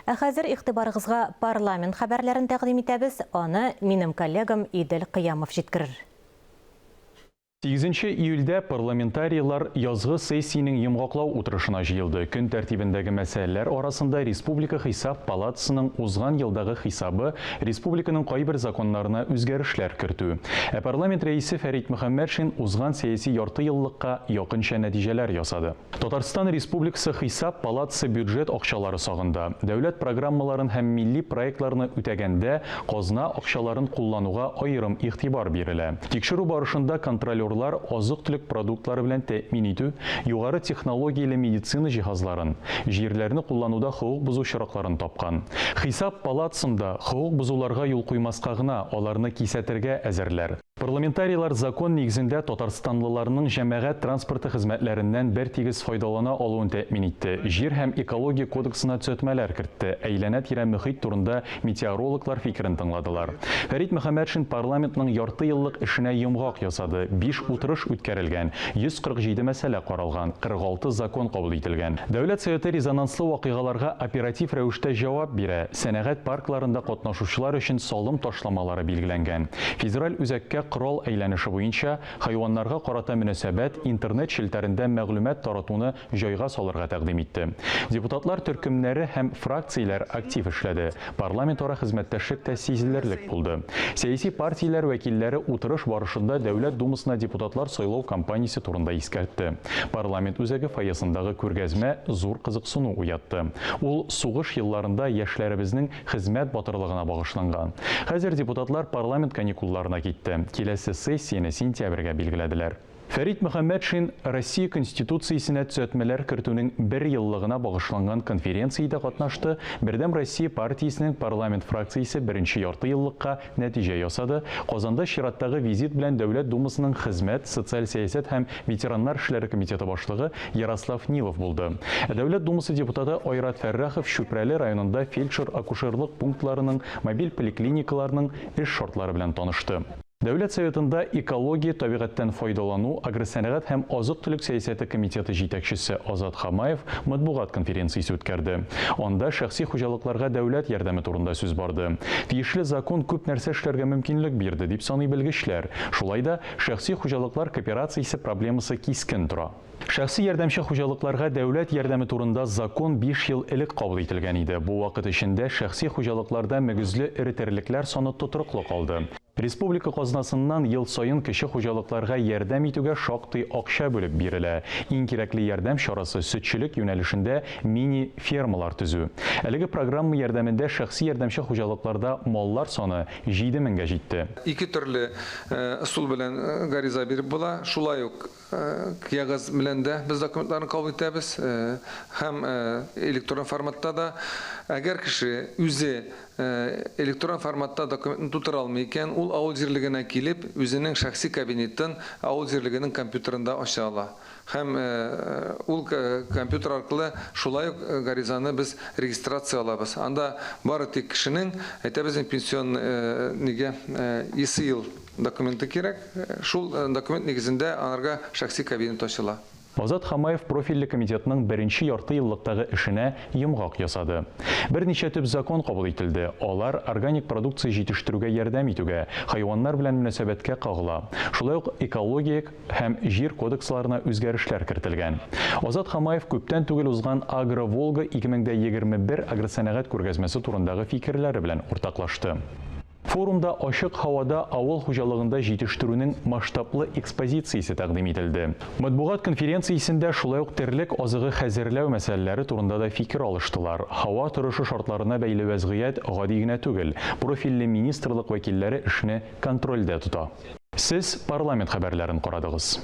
Ә хәзер игътибарыгызга парламент хәбәрләрен тәкъдим итәбез, аны минем коллегам Идел Кыямов җиткерер. Сигезенче июльдә парламентарийлар язгы сессиянең йомгаклау утырышына җыелды. Көн тәртибендәге мәсьәләләр арасында республика Хисап палатасының узган елдагы хисабы, республиканың кайбер законнарына үзгәрешләр кертү. Ә парламент рәисе Фәрит Мөхәммәтшин узган сәяси яртыеллыкка якынча нәтиҗәләр ясады. Татарстан Республикасы Хисап палатасы бюджет акчалары сагында, дәүләт программаларын һәм милли проектларны үтәгәндә казна акчаларын куллануга аерым игътибар бирелә. Тикшерү барышында контролерлар азык-төлек продуктлары белән тәэмин итү, югары технологияле медицина җиһазларын, җирләрне куллануда хокук бозу очракларын тапкан. Хисап палатасында хокук бозуларга юл куймаска гына, аларны кисәтергә әзерләр. Парламентарийлар закон нигезендә татарстанлыларның җәмәгать транспорты хезмәтләреннән бертигез файдалана алуын тәэмин итте, Җир һәм экология кодексына төзәтмәләр кертте, әйләнә-тирә мөхит турында метеорологлар фикерен тыңладылар. Фәрит Мөхәммәтшин парламентның ярты еллык эшенә йомгак ясады, биш утырыш үткәрелгән, 147 мәсьәлә каралган, 46 закон кабул ителгән. Дәүләт Советы резонанслы вакыйгаларга оператив рәвештә җавап бирә, сәнәгать паркларында катнашучылар өчен салым ташламалары билгеләнгән. Федераль үзәккә корал әйләнеше буенча, хайваннарга карата мөнәсәбәт, интернет челтәрендә мәгълүмат таратуны җайга салырга тәкъдим итте. Депутатлар төркемнәре һәм фракцияләр актив эшләде, парламентара хезмәттәшлек тә сизелерлек булды. Сәяси партияләр вәкилләре утырыш барышында Дәүләт Думасына депутатлар сайлау кампаниясе турында искәртте. Парламент үзәге фойесындагы күргәзмә зур кызыксыну уятты. Ул сугыш елларында яшьләребезнең хезмәт батырлыгына багышланган. Хәзер депутатлар парламент каникулларына китте. Киләсе сессияне сентябрьгә билгеләделәр. Фәрит Мөхәммәтшин Россия Конституциясенә төзәтмәләр кертүнең бер еллыгына багышланган конференциядә катнашты, Бердәм Россия партиясенең парламент фракциясе беренче ярты еллыкка нәтиҗә ясады, Казанда чираттагы визит белән Дәүләт Думасының Хезмәт, социаль сәясәт һәм ветераннар эшләре комитеты башлыгы Ярослав Нилов булды. Ә Дәүләт Думасы депутаты Айрат Фәррахов Чүпрәле районында фельдшер-акушерлык пунктларының, мобиль поликлиникаларның эш шартлары белән танышты. Дәүләт Советында экология, табигатьтән файдалану, агросәнәгать һәм азык-төлек сәясәте комитеты җитәкчесе Азат Хамаев матбугат конференциясе үткәрде. Анда шәхси хуҗалыкларга дәүләт ярдәме турында сүз барды. Тиешле закон күп нәрсә эшләргә мөмкинлек бирде, дип саный белгечләр. Шулай да, шәхси хуҗалыклар кооперациясе проблемасы кискен тора. Шәхси ярдәмче хуҗалыкларга дәүләт ярдәме турында закон биш ел элек кабул ителгән иде. Бу вакыт эчендә шәхси хуҗалыкларда мөгезле эре терлекләр саны тотрыклы калды. Республика казнасыннан ел саен кече хуҗалыкларга ярдәм итүгә шактый акча бүлеп бирелә. Иң кирәкле ярдәм чарасы, сөтчелек юнәлешендә мини-фермалар төзү. Әлеге программа ярдәмендә шәхси ярдәмче хуҗалыкларда маллар саны 7 меңгә җитте. Ике төрле ысул белән гариза биреп була. Шулай ук кәгазь белән дә без документларны кабул итәбез һәм электрон форматта да. Әгәр кеше үзе электрон форматта документны тутыра алмый икән, ул авыл җирлегенә килеп, үзенең шәхси кабинетын авыл җирлегенең компьютерында ача ала. Һәм ул компьютер аркылы шулай ук гаризаны без регистрация алабыз. Анда бары тик кешенең, әйтәбез инде, пенсион нигә ЕСИЛ документы кирәк. Шул документ нигезендә анарга шәхси кабинет ачыла. Азат Хамаев профильле комитетның беренче ярты еллыктагы эшенә йомгак ясады. Берничә төп закон кабул ителде, алар органик продукция җитештерүгә ярдәм итүгә, хайваннар белән мөнәсәбәткә кагыла, шулай ук экологик, һәм Җир кодексларына үзгәрешләр кертелгән. Азат Хамаев күптән түгел узган Агро-Волга 2021 агросәнәгать күргәзмәсе турындагы фикерләре белән уртаклашты. Форумда ачык һавада авыл хуҗалыгында җитештерүнең масштаблы экспозициясе тәкъдим ителде. Матбугат конференциясендә шулай ук терлек азыгы хәзерләү мәсьәләләре турында да фикер алыштылар. Һава торышы шартларына бәйле вәзгыять гади генә түгел. Профильле министрлык вәкилләре эшне контрольдә тота. Сез парламент хәбәрләрен карадыгыз.